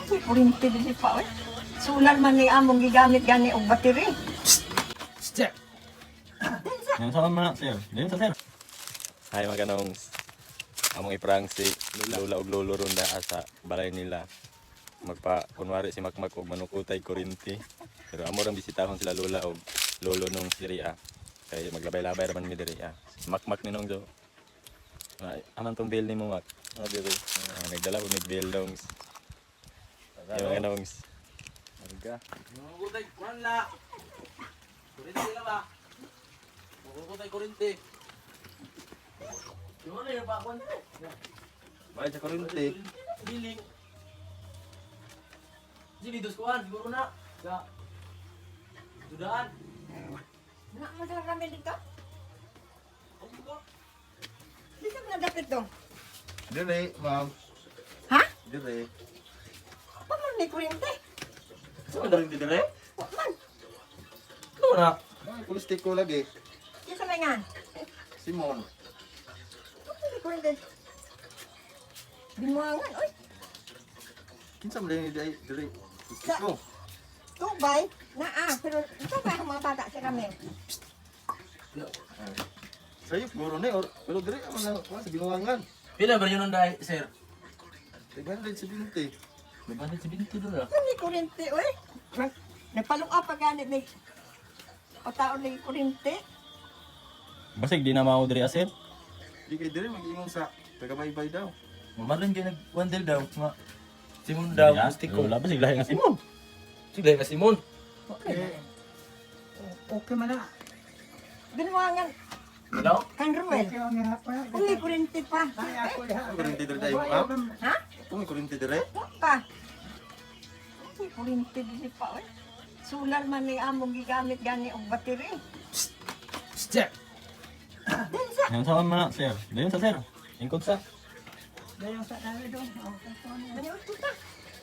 Ay, kuryente dili pa, oy. Solar man ni among gigamit gani og battery. Step. Yan sa mga sir. Yan sa sir. Hi mga kanongs. Among iprang si Lola ug Lolo ron daa sa balay nila. Magpa kunwari si Makmak og manukutay kurinti. Pero amo rang bisitahon sila Lola og Lolo nung Syria. Kay maglabay-labay ra man mi diri ah. Makmak ni nong jo. Ay, aman tong bill nimo, Mak? Ah, diri. Ah, nagdala ko mig bill dongs. Yan mga kanongs. Marga. Mangukutay, kuwan la. Kurente la ba? Mangukutay kurente. Yung ano yung pa kuwan? Bayad sa kuryente. Biling. Sige, dos kuwan, siguro na. Sa Dudaan. Na mo sa kami dito. Okay ko. Dito na dapat dong. Dire, ma'am. Ha? Dire. Pa man ni kuryente. Saan na rin dire? Wa man. Ano na? Ay, pulistik ko lagi. Kinsa may nga? Simon. Wa man ni kuryente. Binuangan, oy. Kinsa man din dire dire. Pulistik ko. Tubay, naa, pero ito ba ang mga bata sa kami? Sayo siguro ni or pero dire man na kuwan sa binuangan. Pila ba yun ang dahil, sir? 370. May bandit sa binti doon ah. Ano ni kuryente, oy? Nagpalunga pa gani ni pataon ni kuryente. Basig di na mao diri ah, sir. Di kay dire mag-ingon sa taga-baybay daw. Mamalan kayo nag-wandel daw. Nga. Simon daw, Diri, ah. gusti ko. Lola basig lahi nga Simon. Sige, ka Simon. Okay. Okay man na. Binuangan Hello? kan Ruel. Okay man nga pa. Kung may kuryente pa. Ay, ako diha. May kuryente dire tayo, ma'am. Ha? Kung may kuryente dire. Wa pa. May kuryente dili pa, oy. Solar man ni among gigamit gani og battery. Step. Din sa Yan sa mga sir. Dayon sa sir. Ingkod sa. Dayon sa dami dong. Okay ko na. Manyo ta.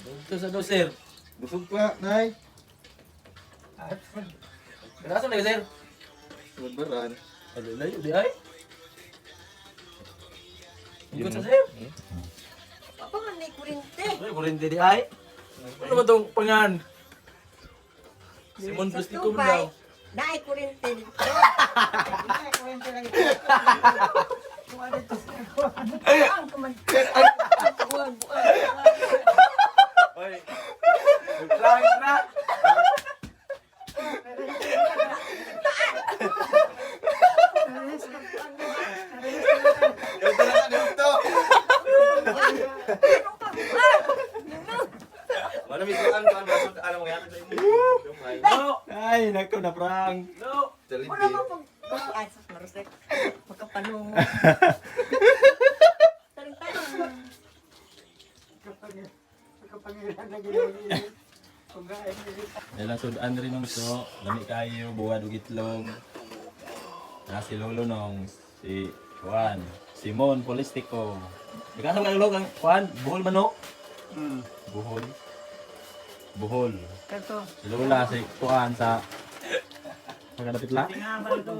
Ito sa do, sir. Busog pa, nay. Nasa na ka, sir? Sudbaran. Ano layo di ay? Ingkod sa sir. Wa pa man ni kuryente. Ay, kurente di ay. Ano ba tong pangan? Simon Sa Gusti ko tubay, daw. naay kuryente dito. Ay, kuryente lang ito. Kuha dito sa Ang kuman. Buang buang. Oy, Langit na. ito na dito. Wala mi kuan kuan basod alam mo yata sa imo. No. Ay, nako na prank. No. Wala Jollibee. man pag ay sus marusek. Pagkapanungo. Tarong-tarong. Kapangilan na ginawa. Kung gaay ni Dalang sudan rin nung so, lami kayo, buwad ug itlog. Na si Lolo nung si Juan, Simon Polistico. Nagkasam ka lolo kang Juan, buhol manok. Buhol. Buhol. Kato. Si Lola si Juan sa Pagkadapit la. Nga man to.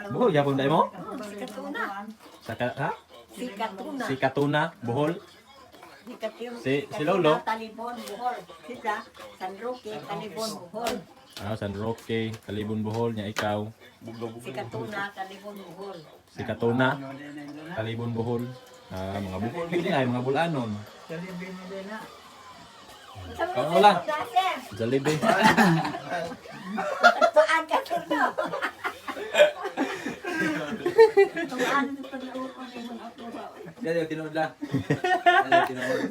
Buhol gyapon dai mo? Si Katuna. Sa ka, ha? Si Katuna. Si Katuna, Buhol. Si Katuna. Si Lolo. Talibon, Bohol. Sila, San Roque, Talibon, Bohol. Ah, San Roque, Talibon Bohol nya ikaw. Si Katuna, Talibon, Bohol. Si Katuna, Talibon Bohol. Ah, mga buhol gid ay mga bulanon. Jollibee ni din na. Sa mga Oh, wala. sir. Jollibee. Paan ka, sir, no? Tumaan pa na ako ni mga kuha. Dali tinuod la. Dali tinuod.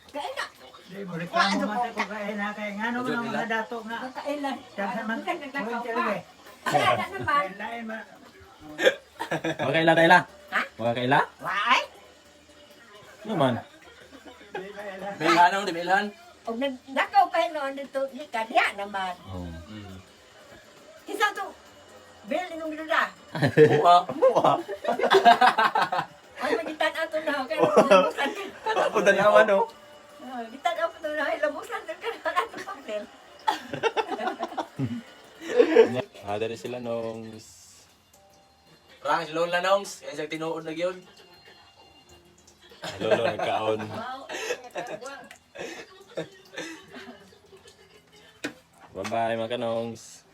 Kaya na, Di mo reklamo man sa kung kain na kay ngano man ang mga dato nga. kakailan. Daghan man Naglakaw kuryente pa. lagi. Kaya na naman. Lain man. Makakaila tayo la. Ha? Makakaila? Why? Ano man? Di ba ila? Bilhan ang di bilhan. Og naglakaw pa noon dito, ni kanya naman. Oh. Kinsa to? Bel nung duda. Buha. Buha. Ay magitan ato na kay labusan. Punta na naman, no? Oh, gitan ato na kay labusan ka na ato papel. Ah, dari sila nung Rang si Lola nongs, kaya siya tinuod na gyud. Lolo nagkaon. Wow, Bye-bye, mga kanongs.